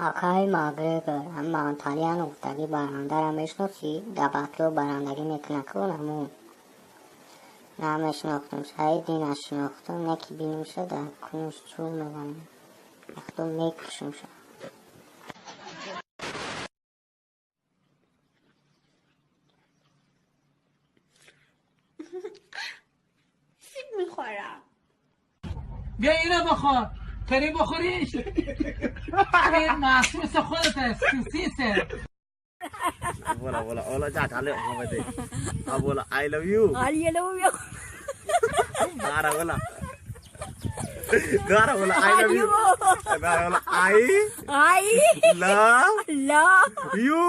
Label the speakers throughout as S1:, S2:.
S1: Акай Макгрегор, ама Анталияно гуфтагӣ барандара мешиносӣ? Дар батло барандагӣ мекунад ку намун. Намешинохтум, шаҳид инашинохтум, не ки бинумша дар кунуш чӯр мезанам. Вақто мекушумша.
S2: سیب میخورم.
S3: بیا اینو بخور، تری بخوریش. این محسوس خودت است، سوسیسه.
S4: बोला बोला ओला जा चाले हाँ बते अब बोला I love you
S2: I love you.
S4: गारा बोला गारा बोला I love you गारा बोला I
S2: I
S4: love
S2: love
S4: you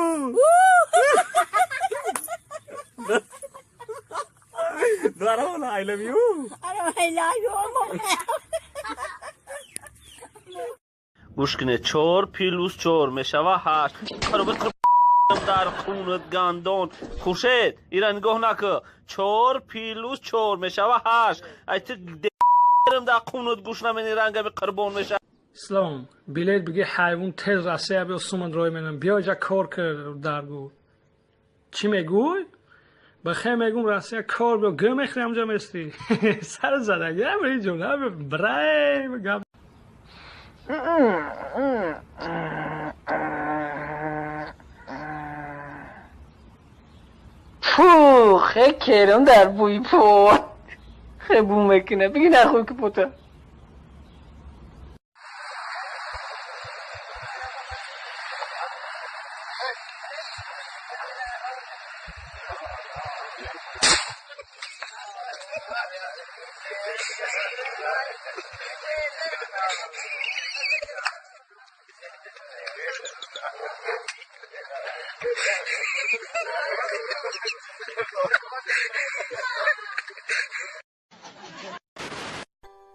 S4: गारा बोला I love you.
S2: I love you.
S5: گوش کنه 4 плюс 4 мешава 8. Дар хунат гандон. Хуршед, ира нигоҳ накӣ. 4 плюс 4 мешава 8. Ай ту дар хунат гӯш намени рангами қурбон меша.
S3: Ислом, билет биги ҳайвон тез Россия биё суман рой менам. Биё иҷа кор кар дар гу. Чӣ мегӯй? Бахе мегум Россия кор биё гӯ мехӯри ҳамҷа местӣ. Сар задаги ҷон, брай гап.
S6: Фу, хе керам дар бӯи пот. Хе бу мекуна. Биги нахӯй ки пота.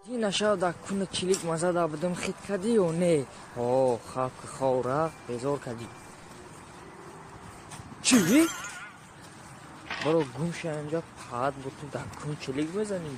S7: Дина шав дар куна чилик мазада будам, хит кардӣ ё не? О, хак хора безор кардӣ. Чӣ? Баро гум ша инҷа, паат бо ту дар кун чилик мезанӣ.